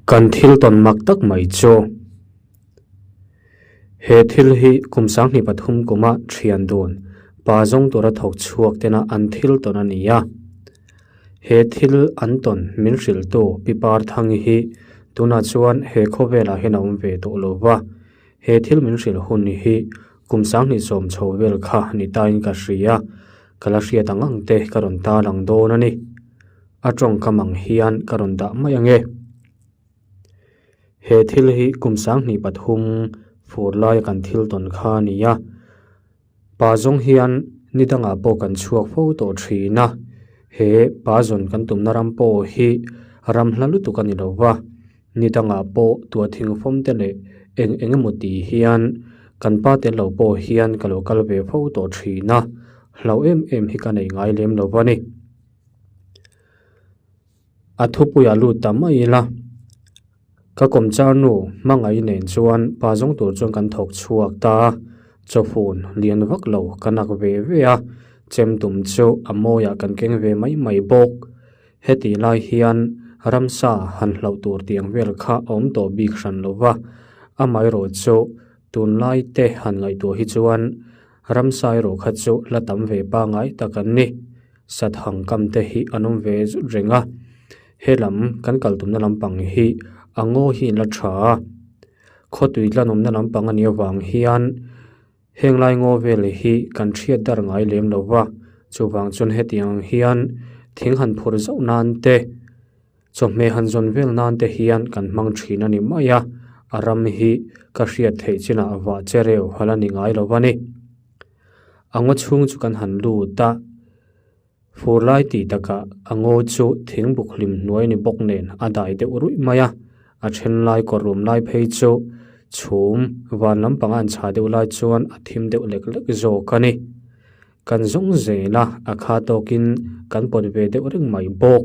Kan thil tawn mak tak mai chu he thil hi kum 23 kuma thian dun pa zawng tura thawk chhuak tena an thil tawn a ni a. He thil an tawn min hrilhtu Pi Parthangi hi tunah chuan he khawvelah hian a awm ve tawh lo va. He thil min hrilh hun hi kum 20 chho vel kha ni tain ka hria. Ka la hriat ang ang te ka rawn tarlang dawn a ni. A tawngkam ang hian ka rawn dah mai ang e. He thil hi kum 23 fur laia kan thil tawn kha a ni a. Pa zawng hian ni dangah pawh kan chhuak fo tawh thin a. He pa zawn kan tumna ram pawh hi ram hla lutuk a ni lo va. Ni dangah pawh tua thingfawm te leh eng eng emaw tih hian kan pa tel lo pawh hian ka lo kal ve fo tawh thin a. Hlau em em hi ka nei ngai lem lo va ni. A thupuiah lut ta mai ila, ka kawmchar nu hmangaih nen chuan pa zawng tur chuan kan thawk chhuak ta a, chawfun lian vak lo ka nak ve ve a, chem tum chu a mawiah kan keng ve mai mai bawk. Hetih lai hian ramsa han hlauh tur tiang vel kha a awm tawh bik hran lo va, amaherawh chu tunlai te han ngaihtuah hi chuan ramsa erawh kha chu la tam ve pangngai tak an ni. Sathang kam te hi an awm ve zut reng a, he lam kan kal tumna lampang hi a ngaw hi in la tha a, khawtui tlan awmna lampang a nih avang hian heng lai ngaw vel hi kan hriat dar ngai lem lo va, chuvang chuan hetiang ang hian thing han phur zauh nan te chawhmeh han zawn vel nan te hian kan hmang thin a ni mai a, a ram hi ka hriat theih chinah vah che reu hal a ni ngai lo va ni. A ngaw chhung chu kan han lut a, fur lai tih takah a ngaw chu thing buk hlim hnuai ni bawk nen a dai deuh ruih mai a, a then lai kawr rum lai phei chu chhum van lampang a an chhah deuh lai chuan a thim deuh lek lek zawk a ni. Kan zawng zel a, a kha tawkin kan pawt ve deuh reng mai bawk.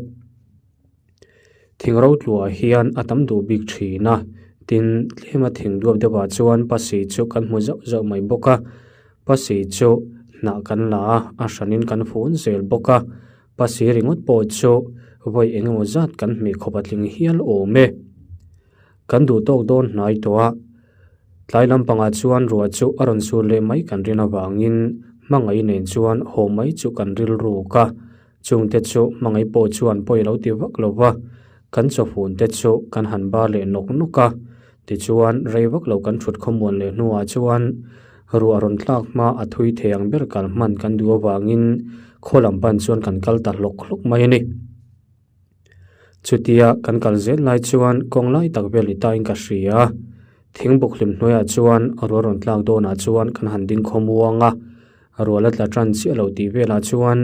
Thing ro tluah hian a tam duh bik thin a, tin tlema thing duap deuhah chuan pasi chu kan hmu zauh zauh mai bawk a, pasi chu hnah kan la a, a hranin kan fun zel bawk a, pasi ringawt pawh chu vawi eng emaw zat kan hmeh khawp a tling hial awm e. Kan duh tawk dawn hnai tawh a, tlai lampangah chuan ruah chu a rawn sur leh mai kan rin avangin hmangaih nen chuan haw mai chu kan rilruk a. Chungte chu hmangaih pawh chuan pawi lo ti vak lo va, kan chawfun te chu kan han bar leh nawk nawk a. Tichuan, rei vak lo kan thut khawmuan leh hnuah chuan ruah rawn tlak hma a thui thei ang ber kal hman kan duh avangin khaw lam pan chuan kan kal ta hlawk hlawk mai a ni. Chutia kan kal zel lai chuan kawng lai tak vel ni tain ka hria. Thingbuk hlim hnuaiah chuan ruah rawn tlak dawnah chuan kan han ding khawmuang a. Ruah la tla tan chiah lo tih velah chuan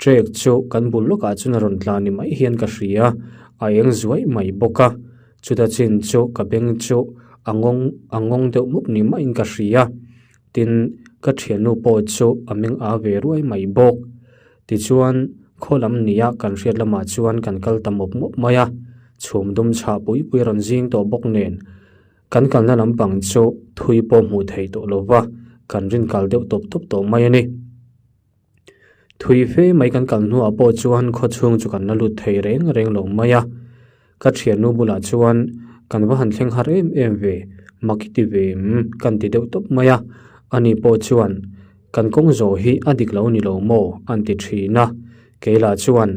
trek chu kan bul lawkah chuan a rawn tla ni mai hian ka hria, a eng zuai mai bawk a, chuta chin chu ka beng chu a ngawng a ngawng deuh mup ni maiin ka hria, tin ka thiannu pawh chu a meng a ve ruai mai bawk. Tichuan khaw lam nia kan hriat lamah chuan kan kal ta mawp mawp mai a, chhum dum chhah pui pui a rawn zing tawh bawk nen. Kan kalna lampang chu thui pawh hmuh theih tawh lo va, kan rin kal deuh tawp tawp tawh mai a ni. Thui fe mai kan kal hnuah pawh chuan khaw chhung chu kan la lut thei reng reng lo mai a. Ka thiannu bulah chuan kan va han thleng har em em ve, mak i ti ve em? kan ti deuh tawp mai a. Ani pawh chuan kan kawng zawh hi a dik lo ni lo maw? an ti thin a. Keilah chuan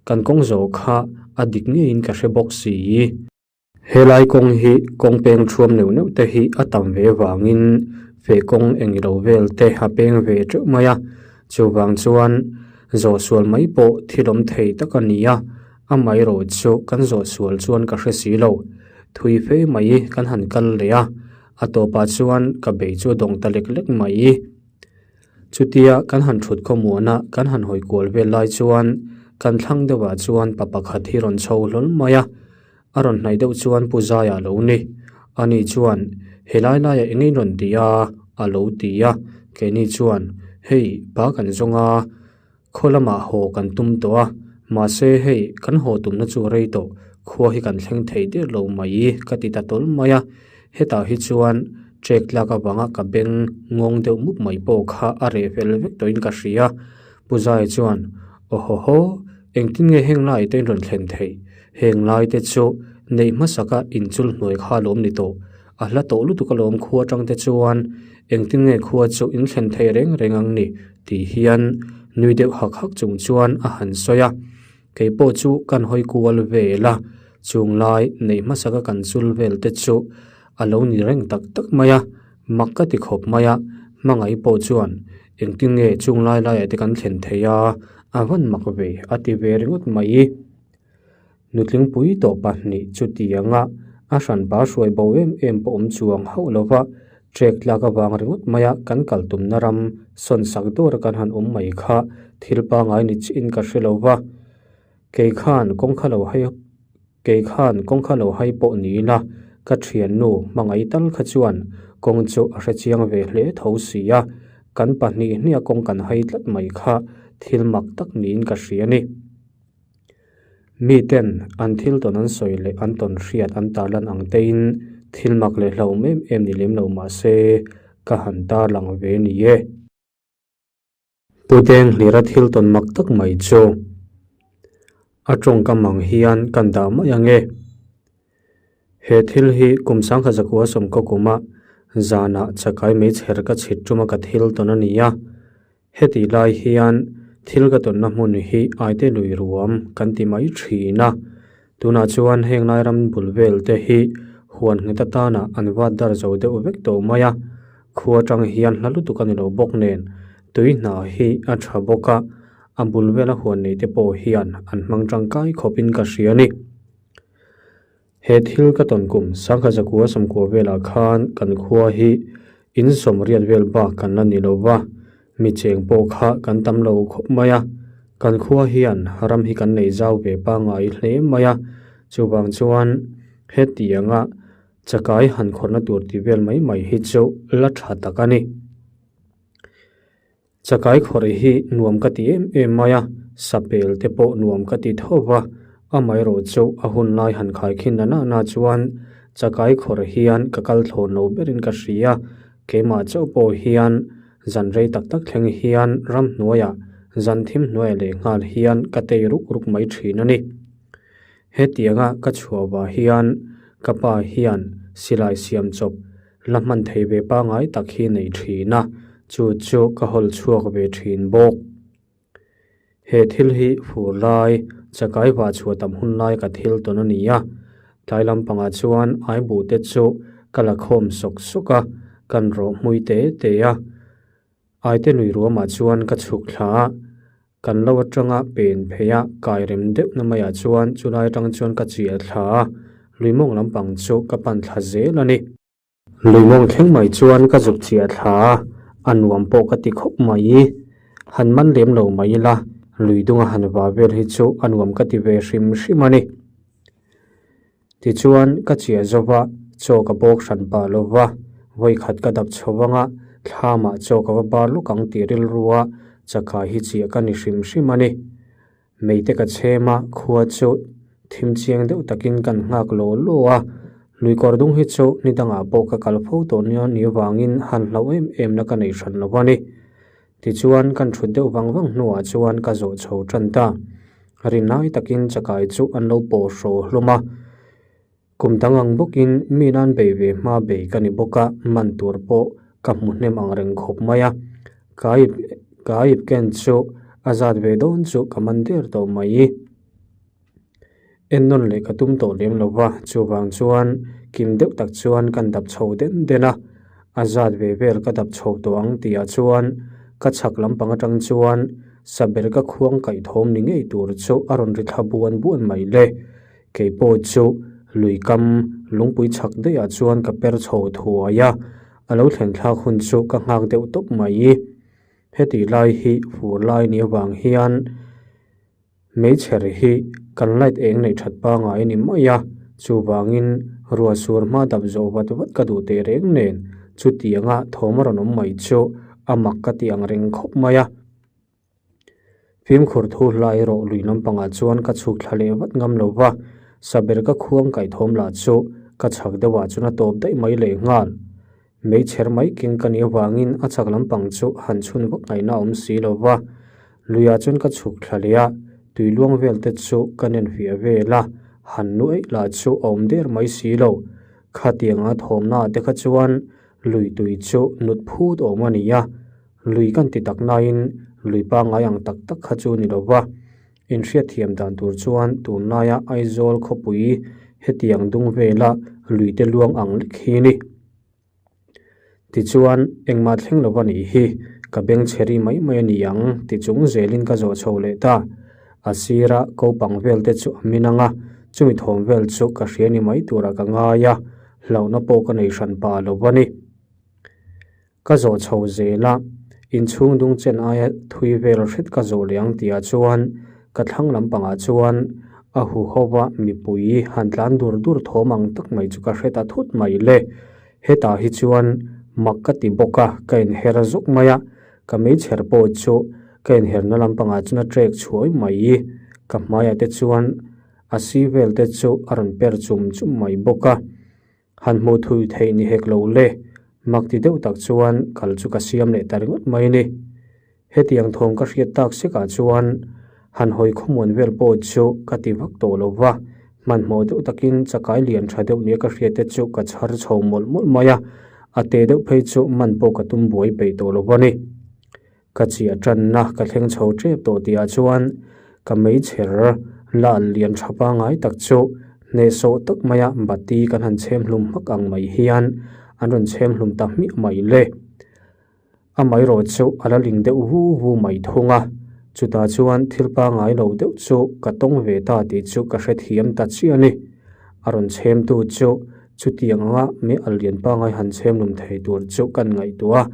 kan kawng zawh kha a dik ngeiin ka hre bawk si. Helai kawng hi kawng peng thuam neuh neuh te hi a tam ve vangin feh kawng eng ilo vel te a peng ve teuh mai a, chuvang chuan zawh sual mai pawh thil awm thei tak a ni a, amaherawh chu kan zawh sual chuan ka hre si lo. Thui fe mai kan han kal leh a, a tawpah chuan ka bei chu a dawng ta lek lek mai. Chutia kan han thut khawmuana kan han hawi kual vel lai chuan kan thlang deuhah chuan pa pakhat hi rawn chho hlawl mai a, a rawn hnaih deuh chuan Pu Zaia a lo ni. Ani chuan, Helai laiah eng in rawn ti a? a lo ti a. Keini chuan, Hei, pa kan zawng a, khaw lamah haw kan tum tawh a, mahse hei kan haw tumna chu rei tawh, khua hi kan thleng thei der lo mai ka ti ta tawl mai a. Hetah hi chuan trek tlak avanga ka beng ngawng deuh mup mai pawh kha a reh fel vek tawhin ka hria. Pu Zaia chuan, Aw haw haw, engtin nge heng lai te in rawn thlen theih? Heng lai te chu Neih hmasaka inchul hnuai kha a lawm ni tawh. A hla tawh lutuk alawm khua atang te chuan engtin nge khua chu in thlen thei reng reng ang ni tih hian nui deuh hak hak chung chuan a han sawi a. Kei pawh chu kan hawi kual vel a, chung lai neih hmasaka kan chul vel te chu a lo ni reng tak tak mai a, mak ka ti khawp mai a, hmangaih pawh chuan engtin nge chung lai laiah te kan thlen thei a, a van mak ve a ti ve ringawt mai. Nutlingpui tawh pahnih chutianga a hranpa hruai bo em em pawh awm chuang hauh lova trek tlak avang ringawt maia kan kal tumna ram sawn sak dawra kan han awm mai kha thil pangai ni chiin ka hre lo va. Kei khan kawngkha lo hai kei khan kawngkha lo hai pawh ni ila ka thiannu hmangaih tal kha chuan kawng chu a hre chiang ve hle tho si a, kan pahnih hniah kawng kan hai tlat mai kha thil mak tak niin ka hria a ni. Miten an thil tawn an sawi leh an tawn hriat an tarlan ang tein thil mak leh hlauhawm em em ni lem lo mah se ka han tarlang ve ni e. Pu Denghlira thil tawn mak tak mai chu a tawngkam ang hian kan dah mai ang e. He thil hi kum sangkhat zakua sawmkaw kuma zanah chakai meichher ka chhit tuma ka thil tawn a ni a. Hetih lai hian thil ka tawnna hmun hi aite lui ruam kan ti mai thin a, tunah chuan heng lai ram bul vel te hi huan nghet atana an vat dar zo deuh vek tawh mai a, khua atang hian hla lutuk a ni lo bawk nen tui hna hi a tha bawk a, a bul vela huan nei te pawh hian an hmang tangkai khawpin ka hria a ni. He thil ka tawn kum sangha zakua sawmkua velah khan kan khua hi in sawmriat vel bak kan la ni lo va, mi cheng pawh kha kan tam lo khawp mai a, kan khua hian ram hi kan nei zau ve pangngai hle mai a, chuvang chuan hetianga chakai han khawrhna tur ti vel mai mai hi chu la tha tak a ni. Chakai khawrh hi nuam ka ti em em mai a, sapel te pawh nuam ka ti tho va, amaherawh chu a hun lai han khai khin na na na chuan chakai khawrh hian ka kal thlawn lo berin ka hria, keimah chauh pawh hian zan rei tak tak thleng hian ramhnuaiah zan thim hnuaiah leh nghal hian ka tei ruk ruk mai thin a ni. Hetianga ka chhuah vah hian ka pa hian silai siam chawp la hman thei ve pangai tak hi nei thin a, chu chu ka hawl chhuak ve thin bawk. He thil hi fur lai, chakai vah chhuah tam hun lai ka thil tawn a ni a, tlai lampangah chuan aibuh te chu ka la khawm sawk sawk a, kan rawh hmui te te a. Aite lui ruamah chuan ka chhuk thla a, kan lo atanga pen phei a, kai rem deuh na maiah chuan chulai atang chuan ka chiah thla a, lui mawng lampang chu ka pan thla zel a ni. Lui mawng thleng mai chuan ka zuk chiah thla a, a nuam pawh ka ti khawp mai. Han man lem lo mai ila, lui dunga han va vel hi chu a nuam ka ti ve hrim hrim a ni. Tichuan, ka chiah zo va, chaw ka bawk hran pah lo va, vawi khat ka dap chho vang a, thlamah chaw ka va bar luk ang tih rilru a, chakha hi chiah ka ni hrim hrim a ni. Meite ka chhem a, khua chu thim chiang deuh takin kan nghak law law a, lui kawr dung hi chu ni dangah pawh ka kal fo tawh nia ni avangin han hlauh em em na ka nei hran lo a ni. Tichuan, kan thut deuh vang vang hnuah chuan ka zawh chho tan ta. Rin lai takin chakai chu an lo pawh hraw hlawm a. Kum dang ang bawkin mi nan bei ve hma bei ka ni bawk a, man tur pawh ka hmu hnem ang reng khawp mai a. Ka ip ka ip ken chu a zat ve dawn chu ka man der tawh mai. Ennawn leh ka tum tawh lem lo va, chuvang chuan kim deuh tak chuan kan dap chho den den a, a zat ve vel ka dap chho tawh ang tihah chuan ka chhak lampang atang chuan saber ka khuang kaih thawm ni ngei tur chu a rawn ri thla buan buan mai le. Kei pawh chu lui kam lungpui chhak daihah chuan ka per chho thuai a, a lo thlen thlak hun chu ka nghak deuh tawp mai. Hetih lai hi fur lai ni avang hian. Hmeichher hi kan light eng neih that pangai a ni mai a, chuvangin ruah sur hma dap zawh vat vat ka duh teh reng nen chutianga thawm a rawn awm mai chu a mak ka ti ang reng khawp mai a. Fimkhur thu hla erawh lui lampangah chuan ka chhuk thla leh vat ngam lo va, saber ka khuang kaih thawm lah chu ka chhak deuhah chuan a tawp daih mai leh nghal. Meichher mai keng ka nih avangin a chak lampang chu han chhun vak ngaihna a awm si lo va, luiah chuan ka chhuk thla leh a, tui luang vel te chu ka nen fiah vel a, Han nuaih lah chu a awm der mai si lo. Khatianga thawmnaah te kha chuan lui tui chu nut phut awm a ni a, lui kan ti tak nain lui pangngai ang tak tak kha chu ni lo va. Inhriatthiam dan tur chuan tunlaia Aizawl khawpui hetiang dung vela luite luang ang lek hi ni. Tichuan, engmah thleng lo a nih hi, ka beng chhe ri mai mai a ni ang ti chung zelin ka zawh chho leh ta. A sira kopang vel te chu a min ang a, chumi thawm vel chu ka hria ni mai turah ka ngai a, hlauhna pawh ka nei hran pah lo a ni. Ka zawh chho zel a, inchhung dung chen aia thui vel hret ka zawh leh ang tihah chuan ka thlang lampangah chuan a huhova mipui han tlan dur dur thawm ang tak mai chu ka hre ta thut mai le. Hetah hi chuan mak ka ti bawk a, ka inher zuk mai a, ka meichher pawh chu ka inherna lampangah chuan a trek chhuai mai. Ka hmaiah te chuan a si vel te chu a rawn per chum chum mai bawk a. Han hmuh thui theih ni hek lo le, mak ti deuh tak chuan kal chu ka siam leh ta ringawt mai ni. Hetiang thawm ka hriat tak sekah chuan han hawi khawmuan vel pawh chu ka ti vak tawh lo va, hmanhmawh deuh takin chakai lian tha deuh nia ka hriat te chu ka chhar chho mawlh mawlh mai a, a te deuh phei chu man pawh ka tum buai peih tawh lo va ni. Ka chiah tanna ka thleng chho tep tawh tihah chuan ka meichher lal lian tha pangngai tak chu hnehsawh tak maia bati kan han chhem hlum hmak ang mai hian an rawn chhem hlum ta hmiah mai le. Amaherawh chu a la ling deuh vu vu mai thung a, chutah chuan thil pangngai lo deuh chu ka tawng ve ta tih chu ka hrethiam ta chiah a ni. A rawn chhemtu chu chutiang anga mi a lian pangngai han chhem hlum thei tur chu kan ngaihtuah a.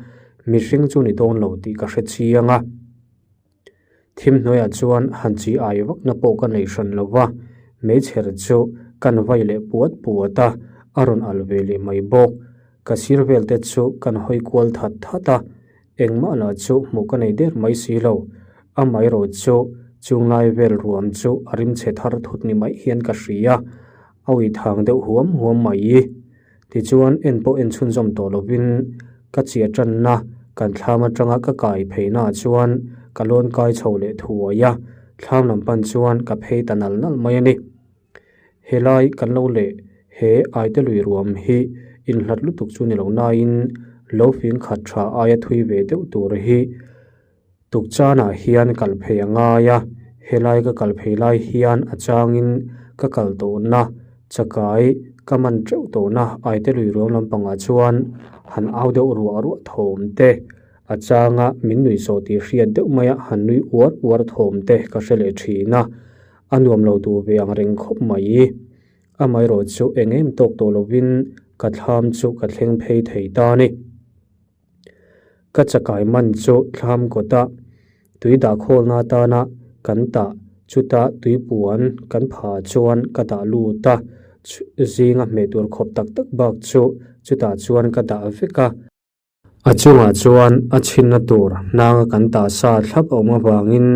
Mihring chu ni dawn lo tih ka hre chiang a, thim hnuaiah chuan han chi ai vakna pawh ka nei hran lo va, meichher chu kan vai leh puat puat a, a rawn al ve leh mai bawk. Ka sir vel te chu kan hawi kual that that a, engmah lah chu hmuh ka nei der mai si lo. Amaherawh chu chunglai vel ruam chu a rimchhe thar thut ni mai hian ka hria, a uithang deuh huam huam mai. Tichuan, en pawh en chhunzawm tawh lovin ka chiah tanna kan thlam atanga ka kai pheihnaah chuan ka lawn kai chho leh thuai a, thlam lam pan chuan ka phei ta nal nal mai a ni. Helai kan lo leh he aite lui ruam hi inhlat lutuk chu ni lo nain lo fing khat tha aia thui ve deuh tur hi Tukchanah hian kal phei a ngai a, helai ka kal phei lai hian a changin ka kal tawhna chakai ka man teuh tawhna aite lui ruang lampangah chuan han au deuh ruah ruah thawm te, a changa min nui sawh tih hriat deuh maia han nui uar uar thawm te ka hre leh thin a, a nuam lo duh ve ang reng khawp mai. Amaherawh chu eng em tawk tawh lovin ka thlam chu ka thleng phei thei ta a ni. Ka chakai man chu thlam kawta tui dah khawlna atana kan tah chutah tui puan kan pha chuan ka dah lut a, zinga hmeh tur khawp tak tak bak chu chutah chuan ka dah vek a. A chungah chuan a chhinna tur hnanga kan tah sa thlap a awm avangin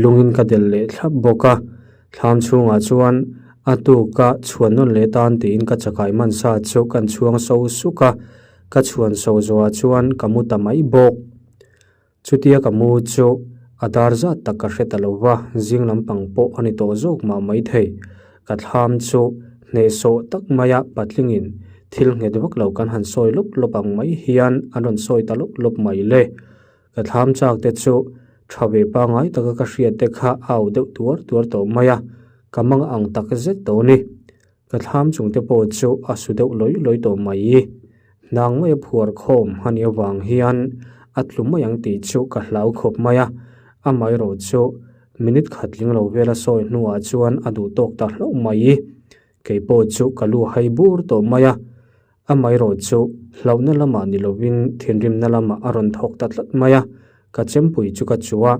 lungin ka delh leh thlap bawk a. Thlam chhungah chuan a tuka chhuan nawn leh tan tiin ka chakai man sa chu kan chhuang so suk a, ka chhuan so zawhah chuan ka mu ta mai bawk. Chutia ka mu chu a dar zat tak ka hre ta lo va, zing lampang pawh a ni tawh zawk mah mai thei. Ka thlam chu hnehsawh tak maia patlingin thil nghet vak lo kan han sawi lawp lawp ang mai hian an rawn sawi ta lawp lawp mai le. Ka thlam chak te chu tha ve pangngai taka ka hriat te kha a au deuh tuar tuar tawh mai a, ka mang ang tak zet tawh ni. Ka thlam chung te pawh chu a su deuh lawi lawi tawh mai. Hnang mai a phuar khawm a nih avang hian a tlu mai ang tih chu ka hlau khawp mai a, amaherawh chu minute khat tling lo vela sawi hnuah chuan a duh tawk ta hlauh mai. Kei pawh chu ka lu hai bur tawh mai a. Amaherawh chu hlauhna lamah ni lovin thinrimna lamah a rawn thawk ta tlat mai a, ka chempui chu ka chu a,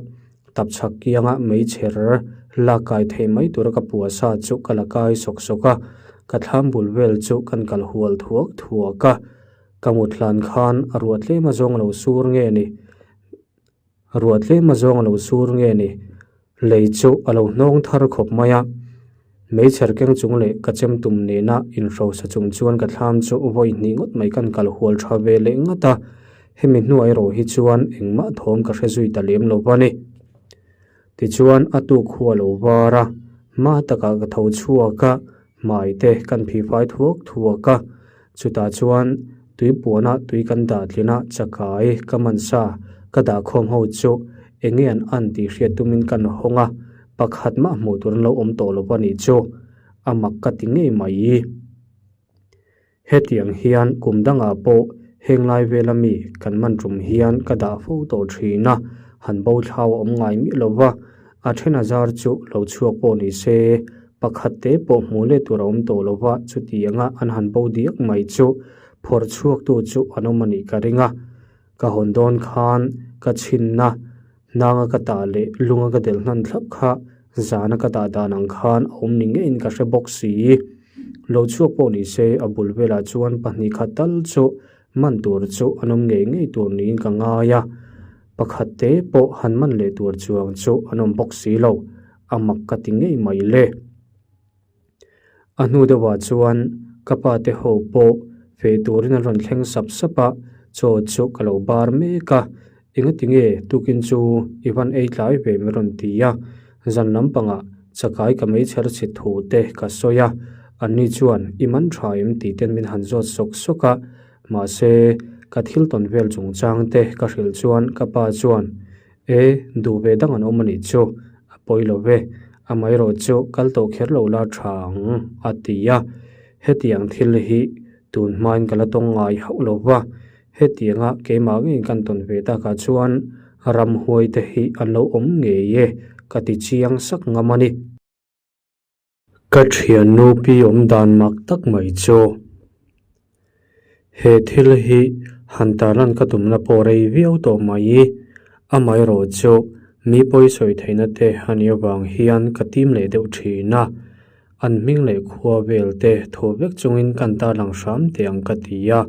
tapchhak kianga meichher la kai theih mai tura ka pua sa chu ka la kai sawk sawk a, ka thlam bul vel chu kan kal hual thuak thuak a, ka mut hlan khan a ruah tlem a zawng lo sur nge ni? Ruah tlem a zawng a lo sur nge ni? Lei chu a lo hnawng thar khawp mai a, meichher keng chung leh ka chem tum nena inhrosa chung chuan ka thlam chu vawi hnih ngawt mai kan kal hual tha ve leh ngat a, hemi hnuai erawh hi chuan engmah thawm ka hre zui ta lem lo va ni. Tichuan a tuk hu a lo var a, Hma takah ka tho chhuak a, hmai te kan phih fai thuak thuak a, chutah chuan tui puana tui kan dah tlin a chakai ka man sa ka dah khawm ho chu eng nge an an tih hriat tumin kan hawng a, pakhat mah hmuh tur an lo awm tawh lo a nih chu a mak ka ti ngei mai. Hetiang hian kum dangah pawh heng lai vela mi kan man tum hian ka dah fo tawh thin a, han bo thlau a awm ngai miah lo va, a then a zar chu lo chhuak pawh ni se, pakhat te pawh hmuh leh tur a awm tawh lo va, chutianga an han bo diak mai chu phawrh chhuaktu chu an awm a nih ka ring a. Ka hawn dawn khan ka chhinna hnanga ka tah leh lunga ka delh hnan thlap kha zana ka dah dan ang khan a awm ni ngeiin ka hre bawk si. Lo chhuak pawh ni se a bul velah chuan pahnih khat tal chu man tur chu an awm ngei ngei tur niin ka ngai a, pakhat te pawh han man leh tur chuang chu an awm bawk si lo, a mak ka ti ngei mai le. A hnu deuhah chuan ka pa te ho pawh feh turin an rawn thleng sap sap a, chaw chu ka lo bar mek a, engati nge tukin chu i van ei tlai ve min rawn ti a, zan lampangah chakai ka meichher chhit thu te ka sawi a, anni chuan i man tha em tih ten min han zawt sawk sawk a, mahse ka thil tawn vel chungchang te ka hrilh chuan ka pa chuan E, duh ve dang an awm a nih chu, a pawi lo ve, amaherawh chu kal tawh kher lo la tha ang, a ti a. Hetiang thil hi tun hmain ka la tawng ngai hauh lo va, hetianga keimah ngeiin kan tawn ve takah chuan ramhuai te hi an lo awm ngei e, ka ti chiang sak ngam a ni. Ka thiannu pi awm dan mak tak mai chu. He thil hi han tarlan ka tumna pawh rei viau tawh mai. Amaherawh chu mi pawi sawi theihna te a nih avang hian ka tim leh deuh thin a. An hming leh khua vel te thaw vek chungin kan tarlang hram teh ang ka ti a.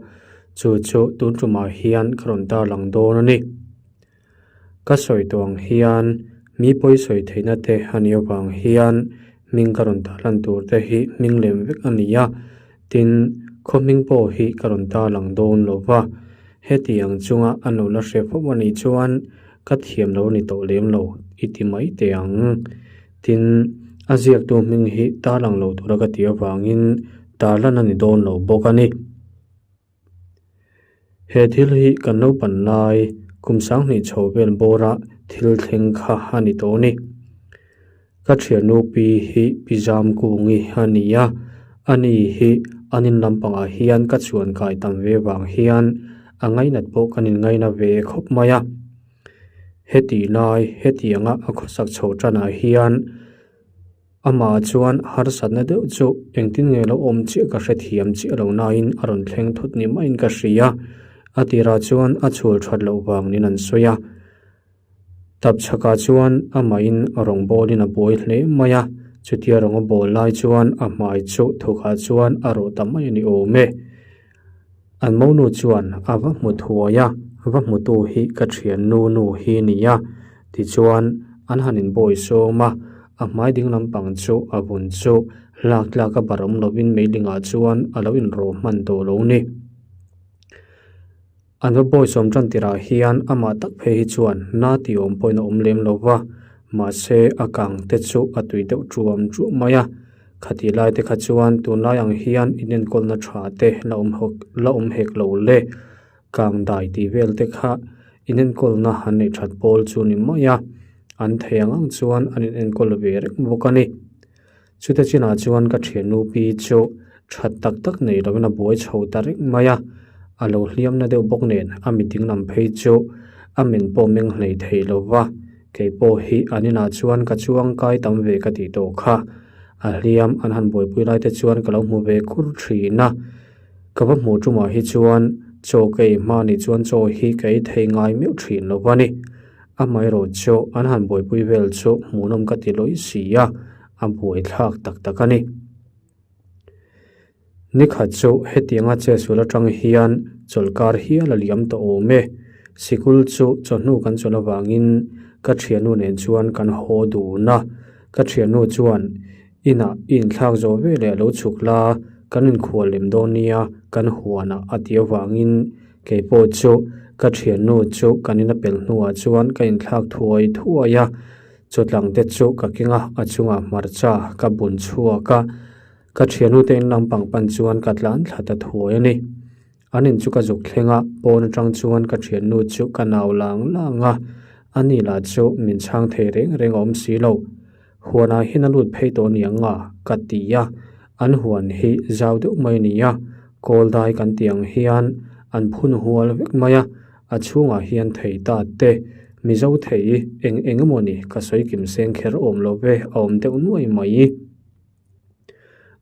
Chu chu tun tumah hian ka rawn tarlang dawn a ni. Ka sawi tawh ang hian mi pawi sawi theihna te a nih avang hian hming ka rawn tarlan tur te hi hming lem vek a ni a, tin khaw hming pawh hi ka rawn tarlang dawn lo va, heti ang chunga an lo la hre fo a nih chuan ka thiam lo a ni tawh lem lo i ti mai teh ang. Tin, a ziaktu hming hi tarlang lo tura ka tih avangin tarlan a ni dawn lo bawk a ni. He thil hi kan naupan lai kum sanghnih chho vel bawra thil thleng kha a ni tawh a ni. Ka thiannu pi hi pi zam kungi a ni a, ani hi an in lampangah hian ka chhuan kai tam ve vang hian a ngainat pawh kan inngaina ve khawp mai a. Heti lai hetianga a khawsak chho tanah hian Amah chuan harsatna deuh chu engtin nge lo awm chiah ka hrethiam chiah lo nain a rawn thleng thut ni maiin ka hria. A tirah chuan a chhul that loh vangin an sawi a. Tapchhakah chuan amahin rawngbawlin a buai hle mai a, chutia rawng a bawl lai chuan a hmai chu thukah chuan a rawh ta mai a ni awm e. An monu chuan a va hmu thuai a, va hmutu hi ka thian nu nu hi a ni a, tichuan an han inbawi sawm a, a hmai ding lampang chu a vun chu hlak tlak a bar awm lovin meilingah chuan a lo inrawh hman tawh lo ni. An va bawi sawm tan tirah hian amah tak phei hi chuan na tih awm pawhin a awm lem lo va, mahse a kang te chu a tui deuh ṭuam ṭuam mai a. Khatih lai te kha chuan tunlai ang hian inenkawlna tha te la awm hawk la awm hek lo le. Kang dai tih vel te kha inenkawlna han neih that pawl chu ni mai a, an thei ang ang chuan an inenkawl ve reng bawk a ni. Chute chinah chuan ka thiannu pi chu that tak tak nei lovin a buai chho ta reng mai a, a lo hliamna deuh bawk nen a mi dinglam phei chu a men pawh meng hlei thei lo va. Kei pawh hi an inah chuan ka chuang kai tam ve ka tih tawh kha. A hliam an han buaipui lai te chuan ka lo hmu ve kur thin a. Ka va hmuh tumah hi chuan chaw ka ei hma nih chuan chaw hi ka ei thei ngai meuh thin lo va ni. Amaherawh chu an han buaipui vel chu hmuhnawm ka ti lawih si a, a buaithlak tak tak a ni. Nikhat chu hetianga chesual atang hian chawlhkar hial a liam tawh awm e. Sikul chu chawhnu kan chawlh avangin ka thiannu nen chuan kan haw dun a. Ka thiannu chuan inah i inthlak zawh ve leh a lo chhuk la, kan inkhual lem dawn nia kan huanah a ti avangin kei pawh chu ka thiannu chu kan ina pelh hnuah chuan ka inthlak thuai thuai a. Chawtlang te chu ka keng a, a chungah hmarcha ka bun chhuak a, ka thianute in lampang pan chuan ka tlan thla ta thuai a ni. An in chu ka zuk thleng a, pawn atang chuan ka thiannu chu ka nau lang lang a, ani lah chu min chhang thei reng reng a awm si lo. Huanah hian a lut phei tawh niang a, ka ti a, an huan hi zau deuh mai a ni a, kawl dai kan tih ang hian an phun hual vek mai a, a chhungah hian thei ta te, Mizo thei eng eng emaw ni ka sawi kim seng kher awm lo ve a awm deuh nuai mai.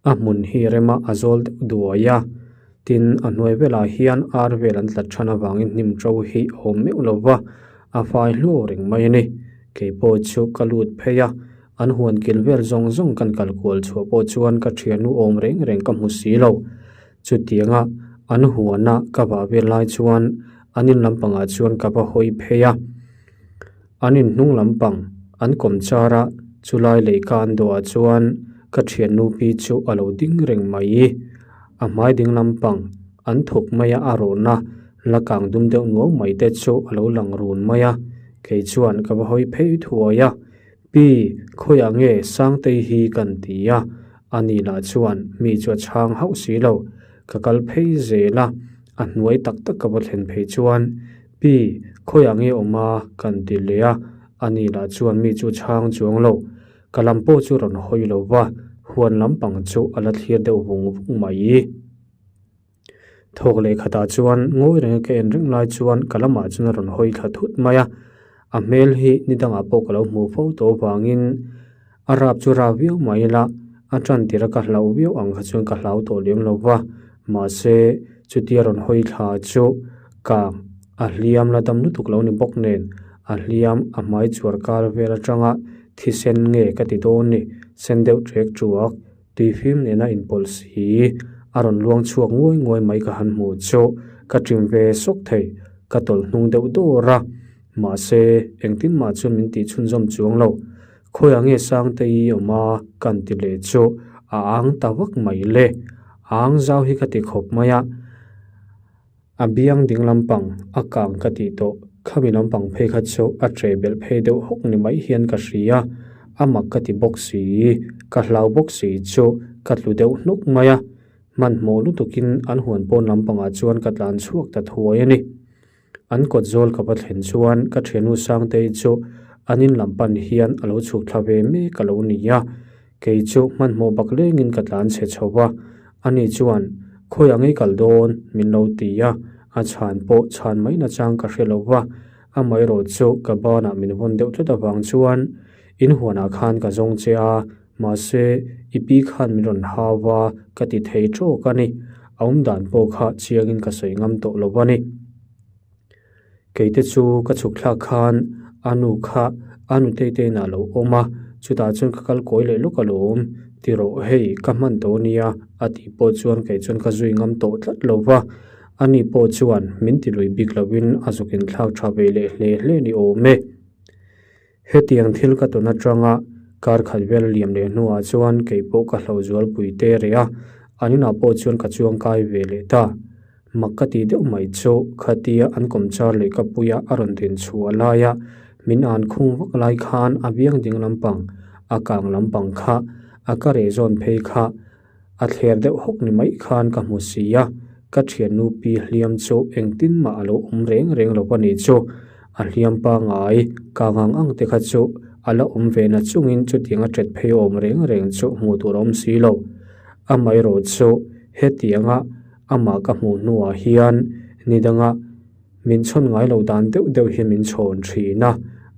A hmun hi rema a zawl deuh duai a, tin a hnuai velah hian ar vel an tlat than avangin hnim to hi a awm meuh lo va, a fai hluau reng mai a ni. Kei pawh chu ka lut phei a, an huan kil vel zawng zawng kan kal kual chhuah pawh chuan ka thiannu awm reng reng ka hmu si lo. Chutianga an huana ka vah vel lai chuan an in lampangah chuan ka va hawi phei a. An in hnung lampang an kawm char a, chulai lehkha an dawhah chuan ka thiannu pi chu a lo ding reng mai. A hmai ding lampang an thawk mai a, a rawhna la kang dum deuh nuau mai te chu a lo lang run mai a. Kei chuan ka va hawi phei thuai a, Pi, khawiah nge Sangtei hi kan ti a, ani lah chuan mi chu a chhang hauh si lo. Ka kal phei zel a, a hnuai tak tak ka va thlen phei chuan Pi, khawiah nge awm a? kan ti leh a, ani lah chuan mi chu chhang chuang lo. Ka lam pawh chu rawn hawi lo va, huan lampang chu a la thlir deuh vung vung mai. Thawk leh khatah chuan ngawi renga ka en reng lai chuan ka lamah chuan a rawn hawi thla thut mai a, a hmel hi ni dangah pawh ka lo hmuh fo tawh avangin a rap chu rap viau mai ila, a tan tir a ka hlauh viau ang kha chuan ka hlau tawh lem lo va, mahse chutia rawn hawi thla chu kang a hliam la dam lutuk lo ni bawk nen a hliam a hmai chuar kar vel atanga thisen nge ka ti dawn ni, sen deuh ṭek ṭuak. Tuifim nena inpawlh si a rawn luang chhuak nguai nguai mai ka han hmuh chu ka ṭim ve sawk thei, ka tawlh hnung deuh dawr a. Mahse, engtin mah chuan min tih chhunzawm chuang lo. Khawiah nge Sangtei awm a kan ti leh chu a ang ta vak mai le. A ang zau hi ka ti khawp mai a. A biang ding lampang a kang ka tih tawh, khami lampang phei kha chu a ṭeh belh phei deuh hawk ni mai hian ka hria, a mak ka ti bawk si, ka hlau bawk si chu ka tlu deuh hnuk mai a, hmanhmawh lutukin an huan pawn lampangah chuan ka tlan chhuak ta thuai a ni. An kawt zawl ka va thlen chuan ka thiannu Sangtei chu an in lam pan hian a lo chhuk thla ve mek a lo ni a, Kei chu hmanhmawh bak lengin ka tlan chhe chho va, ani chuan, Khawiah ngei kal dawn? min lo ti a, a chhan pawh chhan mai nachang ka hre lo va, amaherawh chu ka banah min vawn deuh tlat avang chuan in huanah khan ka zawng che a, mahse i pi khan min rawn hau va ka ti thei tawk a ni, a awmdan pawh kha chiangin ka sawi ngam tawh lo a ni. Keite chu ka chhuk thlak khan a nu kha a nutei te inah a lo awm a, chutah chuan ka kal kawi leh lawk alawm ti rawh hei ka hman tawh ania a tih pawh chuan kei chuan ka zui ngam tawh tlat lo va, ani pawh chuan min ti lui bik lovin a zuk inthlak tha ve leh hle hle ni awm e. Hetiang thil ka tawn atanga kar khat vel liam leh hnuah chuan kei pawh ka hloh zualpui te reh a, an inah pawh chuan ka chuangkai ve leh ta. Mak ka tih deuh mai chu khatia an kawmchar leh ka puia a rawn din chhuah laia min an khung vak lai khan a biang ding lampang, a kang lampang kha, a ka reh zawn phei kha a thler deuh hawk ni mai khan ka hmu si a, ka thiannu pi hliam chu engtin mah a lo awm reng reng lo a nih chu, a hliam pangai kang ang ang te kha chu a la awm ve na chungin chutiang a ṭet phei awm reng reng chu hmuh tur a awm si lo. Amaherawh chu hetianga amah ka hmuh hnuah hian ni danga min chhawn ngai lo dan deuh deuh hi min chhawn thin a,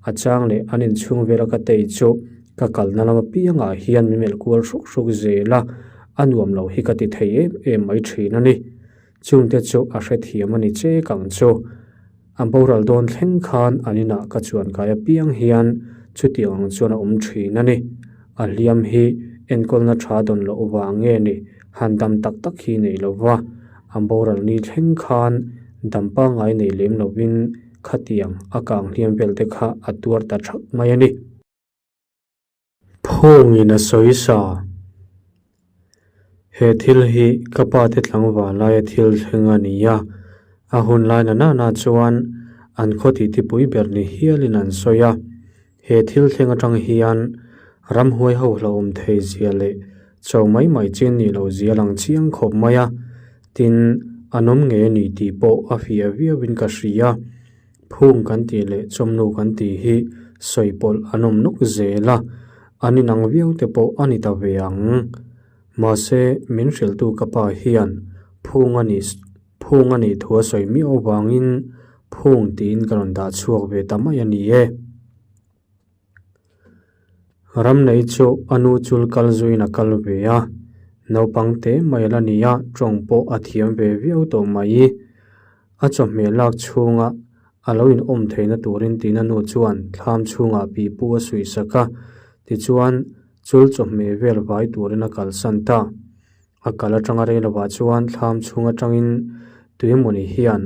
a chang leh an inchhung vela ka tei chu ka kalna lam apiangah hian min melh kual hruk hruk zel a, a nuam lo hi ka ti thei em em mai thin a ni. Chungte chu a hrethiam a ni chek ang chu. A boral dawn thleng khan an inah ka chuan kai apiang hian chutiang ang chuan a awm thin a ni. A hliam hi enkawlna tha dawn loh vang nge ni han dam tak tak hi nei lo va, a boral ni thleng khan dam pangngai nei lem lovin khatiang a kang hliam vel te kha a tuar ta thak mai a ni. Phawngin a sawi sa. He thil hi ka pa te tlangval laia thil thleng a ni a, a hun lai na nana chuan an khaw titi pui ber ni hialin an sawi a. He thil thleng atang hian ramhuai ho hlauhawm thei zia leh cho mai mai chin nih loh zia lang chiang khawp mai a, tin an awm ngei a ni tih pawh a fiah viauin ka hria. Phung kan tih leh chawmnu kan tih hi sawi pawlh an awm nawk zel a, an inang viau te pawh a ni ta ve ang. Mahse min hrilhtu ka pa hian phung a ni Phung a nih thu a sawi miau avangin phung tiin ka rawn dah chhuak ve ta mai a ni e. Ram nei chu a nu chul kal zuiin a kal ve a, naupang te mai la ni a, tawng pawh a thiam ve viau tawh mai. A chawhmeh lak chhunga a lo inawm theihna turin tiin a nu chuan thlam chhungah pipu a suih sak a, tichuan chul chawhmeh vel vai turin a kalsan ta. A kal atanga rei lovah chuan thlam chhung atangin tuimawni hian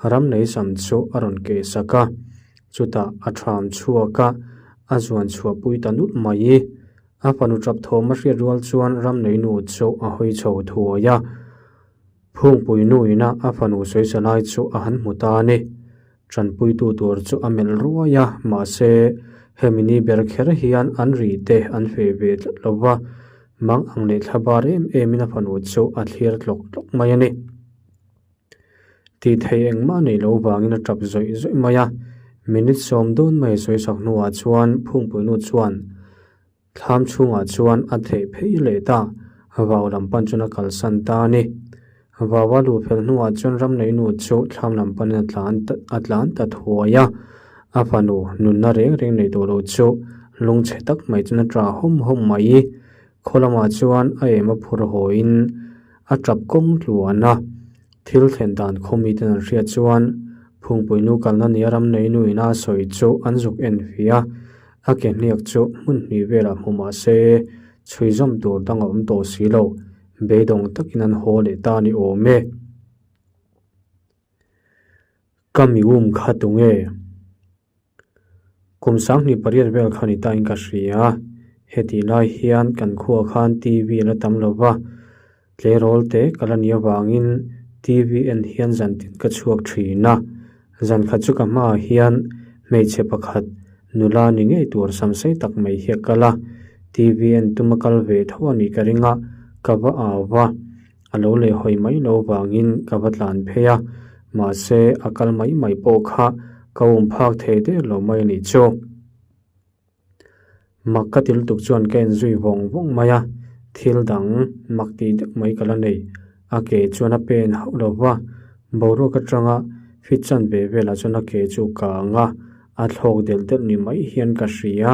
ram nei sam chu a rawn keh sak a, chutah a tham chhuak a, a zuan chhuah pui ta nulh mai. A fanu tap thawm a hriat rual chuan ram nei nu chu a hawi chho thuai a, Phungpui nu ina a fanu sawisa lai chu a han hmu ta a ni. Tanpuitu tur chu a melh ruai a, mahse hemi ni ber kher hian an ri te an feh ve tlat lo va, mang ang leh thla bar em emin a fanu chu a thlir tlawk tlawk mai a ni. Tih theih engmah neih loh vangin a tap zawih zawih mai a, minute sawm dawn mai a sawi sak hnuah chuan Phungpuinu chuan Thlam chhungah chuan a theih phei leh ta, vau lam pan chuan a kalsan ta a ni. Vau a luh fel hnuah chuan ram neinu chu thlam lam panin a tlan a tlan ta thuai a, a fanu nunna reng reng nei tawh lo chu lungchhe tak mai chuan a tla hawm hawm mai. Khaw lamah chuan a em a phur hawiin a tap kawng tluan a. Thil thlen dan khaw miten an hriat chuan Phungpuinu kalna nia ram neinu ina a sawi chu an zuk en fi a, a ke hniak chu hmun hnih velah hmu mah se chhui zawm tur dang a awm tawh si lo, beidawng takin an haw leh ta a ni awm e. Ka mi um kha tunge? Kum 28 vel kha ni ta in ka hria. Hetih lai hian kan khuaah khan TV a la tam lo va, tleirawl te ka la nih avangin TV en hian zan tin ka chhuak thin a. Zan khat chu ka hmaah hian hmeichhe pakhat nula ni ngei tur samsei tak mai hi a kal a, TV en tum a kal ve tho a nih ka ring a, ka va au va. A lo leh hawi mai lo vangin ka va tlan phei a, mahse a kal mai mai pawh kha ka um phak thei der lo mai a nih chu. Mak ka ti lutuk chuan ka en zui vawng vawng mai a, thil dang mak tih deuh mai ka la nei. A ke chuan a pen hauh lo va, boruak atanga fit chan ve velah chuan a ke chu kang a, a thlawk delh delh ni mai hian ka hria.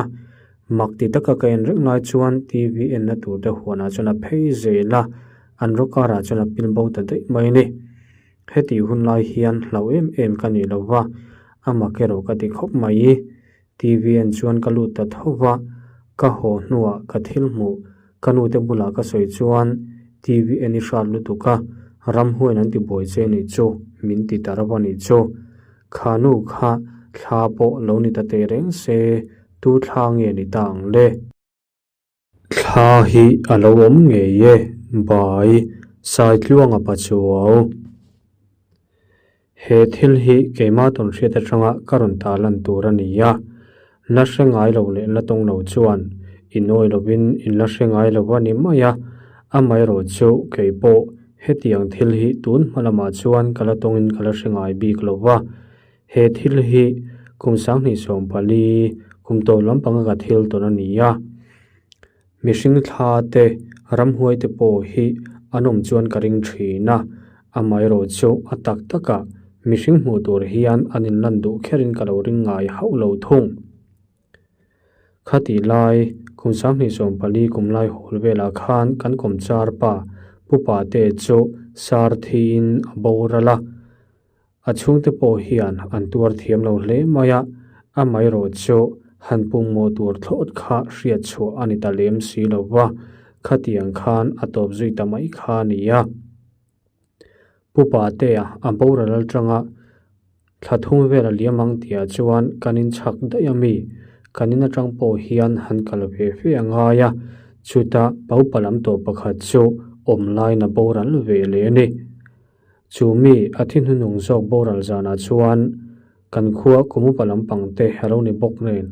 Mak ti taka ka en reng lai chuan TV enna tur te huanah chuan a phei zel a, an rawk karah chuan a pil bo ta daih mai a ni. Hetih hun lai hian hlauh em em ka nih lo va, a mak erawh ka ti khawp mai. TV en chuan ka lut ta tho va, ka haw hnuah ka thil hmuh ka nute bulah ka sawi chuan TV en i hrat lutuk a, ramhuain an ti buai che nih chu min ti ta reuh a nih chu. Kha nu kha thla pawh lo ni ta teh reng se Tu thla nge ni ta ang le? Thla hi a lo awm ngei e, bai Saitluanga pa chuau. He thil hi keimah tawn hriat atanga ka rawn ta lan tur a ni a, la hre ngai lo leh la tawng lo chuan inawi lovin in la hre ngai lo a ni mai a, amaherawh chu kei pawh hetiang thil hi tun hma lamah chuan ka la tawngin ka la hre ngai bik lo va. He thil hi kum 2014 kum tawh lampanga ka thil tawn a ni a, mihring thla te ramhuai te pawh hi an awm chuan ka ring thin a, amaherawh chu a tak takah mihring hmuh tur hian an inlan duh kherin ka lo ring ngai hauh lo thung. Khatih lai kum 2014 kum lai hawl velah khan kan kawmchar pa Pu Pate chu sar thiin a boral a. A chhungte pawh hian an tuar thiam lo hle mai a, amaherawh chu han pummaw tur thlawt kha hriat chhuah a ni ta lem si lo va, khatiang khan a tawp zui ta mai kha a ni a. Pu Patea a boral atanga thla thum vel a liam ang tihah chuan kan inchhak daih a mi, kan in atang pawh hian han kal ve ve a ngai a, chutah paupa lam tawh pakhat chu awm laiin a boral ve leh a ni. Chu mi a thi hnunung zawk boral zanah chuan kan khua kum upa lampang te a lo ni bawk nen.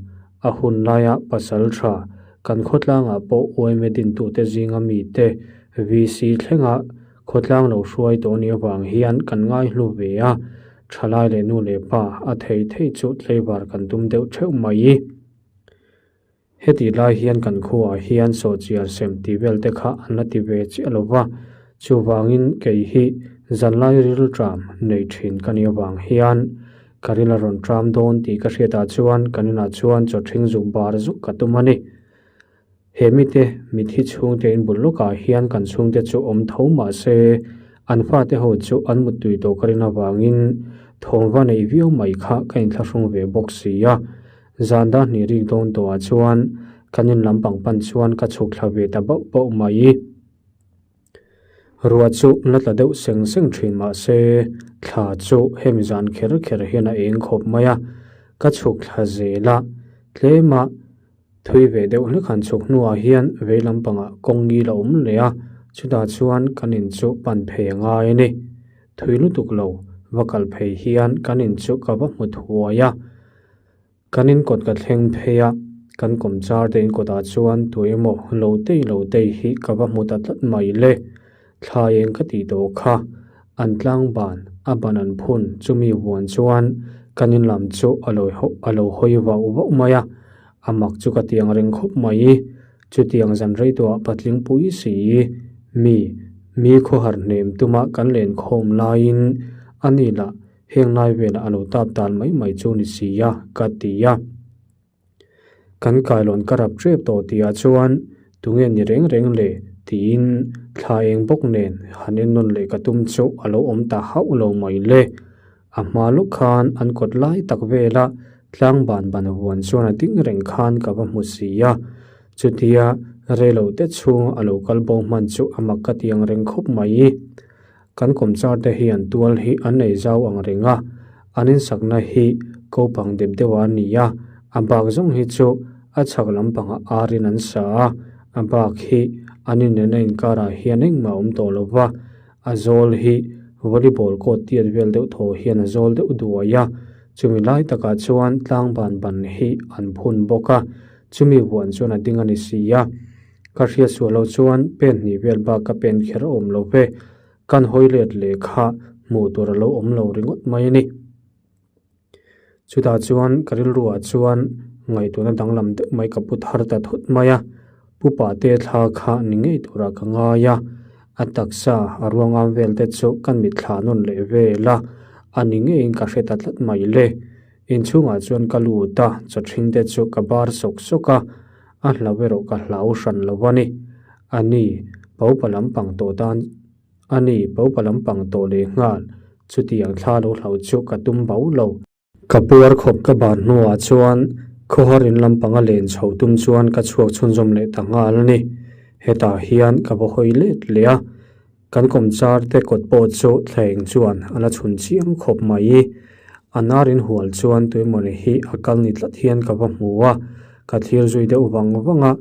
A hun laia pasal tha kan khawtlangah pawh yma dintute zinga mite VC thlenga khawtlang lo hruai tawh anih avang hian kan ngaihlu ve a, thalai leh nu leh pa a thei thei chu tleivar kan tum deuh theuh mai. Hetih lai hian kan khuaah hian sawhchiar sem tih vel te kha an la ti ve chiah lo va, chuvangin kei hi zanlai rilṭam nei thin ka nih avang hian ka ril a rawn ṭam dawn tih ka hriatah chuan kan inah chuan chaw ṭhing zuk bar zuk ka tum a ni. He mite mithi chhungte inbul lawkah hian kan chhungte chu awm tho mah se an fate ho chu an muttui tawh ka rin avangin thawmva neih viau mai kha ka inthlahrung ve bawk si a. Zan dar hnih rik dawn tawhah chuan kan in lampang pan chuan ka chhuk thla ve ta bauh bauh mai. Ruah chu la tla deuh seng seng thin mah se thla chu hemi zan kher kher hian a eng khawp mai a, ka chhuk thla zel a, tlema thui ve deuh hlek han chhuk hnuah hian vei lampangah kawng ngil a awm leh a, chutah chuan kan in chu pan phei a ngai a ni. Thui lutuk lo va kal phei hian kan in chu ka va hmu thuai a. Kan inkawt ka thleng phei a, kan kawmchar te inkawtah chuan tu emaw lo tei lo tei hi ka va hmu ta tlat mai le. Thla eng ka tih tawh kha, an tlang ban a ban an phun chumi vuan chuan kan in lam chu a lo a lo hawi vauh vauh mai a, a mak chu ka tiang reng khawp mai. Chutiang zan rei tawhah patling pui si mi mi khawhar hnem tuma kan lenkhawm laiin a ni lah Heng lai velah a lo tap dan mai mai chu ni si a, ka ti a. Kan kailawn ka rap tep tawh tihah chuan tunge ni reng reng le tiin thla eng bawk nen han en nawn leh ka tum chu a lo awm ta hauh lo mai le. A hma lawk khan an kawt lai tak vela tlang ban ban vuan chuan a ding reng khan ka va hmu si a. Chutia reilo te chhung a lo kal bo hman chu a mak ka ti ang reng khawp mai. Kan kawmchar te hian tual hi an nei zau ang reng a, an insakna hi kopang dep deuh a ni a, a bak zawng hi chu a chhak lampangah arin an sa a, a bak hi an innena inkarah hian engmah a awm tawh lo va, a zawl hi volleyball court tiat vel deuh thaw hian a zawl deuh duai a, chumi lai takah chuan tlang ban ban hi an phun bawk a, chumi vuan chuan a ding a ni si a. Ka hriat suah loh chuan pen hnih vel bak ka pen kher a awm lo ve, kan hawi let leh kha hmuh tur a lo awm lo ringawt mai a ni. Chutah chuan ka rilruah chuan ngaihtuahna danglam deuh mai ka pu thar ta thut mai a, pu pate thla kha ni ngei turah ka ngai a, a taksa a ruangam vel te chu kan mitthla nawn leh vel a, a ni ngeiin ka hre ta tlat mai le. Inchhungah chuan ka lut a, chawthring te chu ka bar sawk sawk a, A hlau erawh ka hlau hran lo a ni. A ni, Paupa lampang tawh tan A ni, Paupa lampang tawh leh nghal. Chutiang thla lo hlau chu ka tum bau lo. Ka puar khawp ka ban hnuah chuan khawhar in lampanga len chho tum chuan ka chhuak chhunzawm leh ta nghal a ni. Hetah hian ka va hawi let leh a. Kan kawmchar te kawt pawh chu thleng chuan a la chhun chiang khawp mai. A nar in hual chuan tuimawni hi a kal ni tlat hian ka va hmu a, ka thlir zui deuh vang vang a.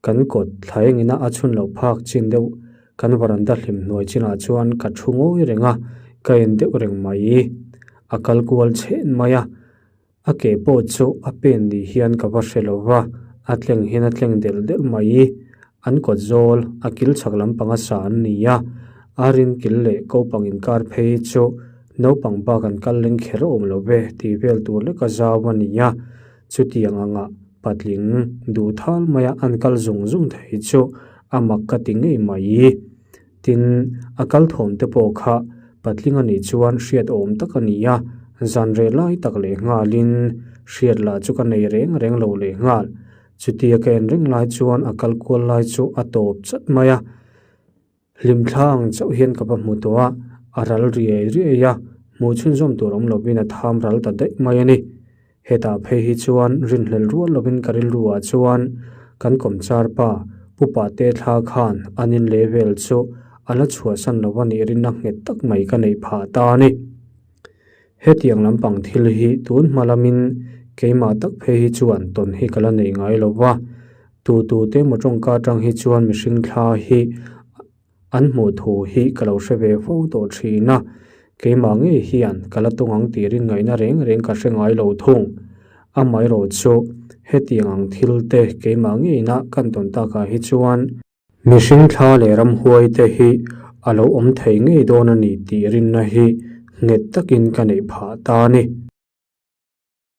Kan kawt thleng ina a chhun loh phak chin deuh kan varanda hlim hnuai chinah chuan ka thu ngawi reng a, ka en deuh reng mai. A kal kual chhen mai a. A ke pawh chu a pen ni hian ka va hre lo va, a tleng hian a tleng delh delh mai. An kawt zawl, a kil chhak lampanga sa an ni a, a rin kil leh kopang inkar phei hi chu naupang bak an kal leng kher awm lo ve tih vel tur leka zau a ni a. Chutiang anga patling duh thal maia an kal zung zung thei chu a mak ka ti ngei mai. Tin, a kal thawm te pawh kha patling a nih chuan hriat awm tak a ni a, zan reh lai tak leh nghalin hriat lah chu ka nei reng reng lo leh nghal. Chutia ka en reng lai chuan a kal kual lai chu a tawp chat mai a, hlimthla ang chauh hian ka va hmu tawh a, a ral riai riai a, hmuh chhunzawm tur awm lovin a tham ral ta daih mai a ni. Hetah phei hi chuan rinhlelh rual lovin ka rilruah chuan kan kawmchar pa Pu Pate thla khan an in leh vel chu a la chhuahsan lo a nih rinna nghet tak mai ka neih phah ta a ni. Hetiang lampang thil hi tun hma lamin keimah tak phei hi chuan tawn hi ka la nei ngai lo va, tu tu te maw tawngka atang hi chuan mihring thla hi An hmuh thu hi ka lo hre ve fo tawh thin a, keimah ngei hian ka la tawng ang tih rin ngaihna reng reng ka hre ngai lo thung. Amaherawh chu Hetiang ang thil te keimah ngeina kan tawn takah hi chuan mihring thla leh ramhuai te hi a lo awm thei ngei dawn a ni tih rinna hi nghet takin ka neih phah ta a ni.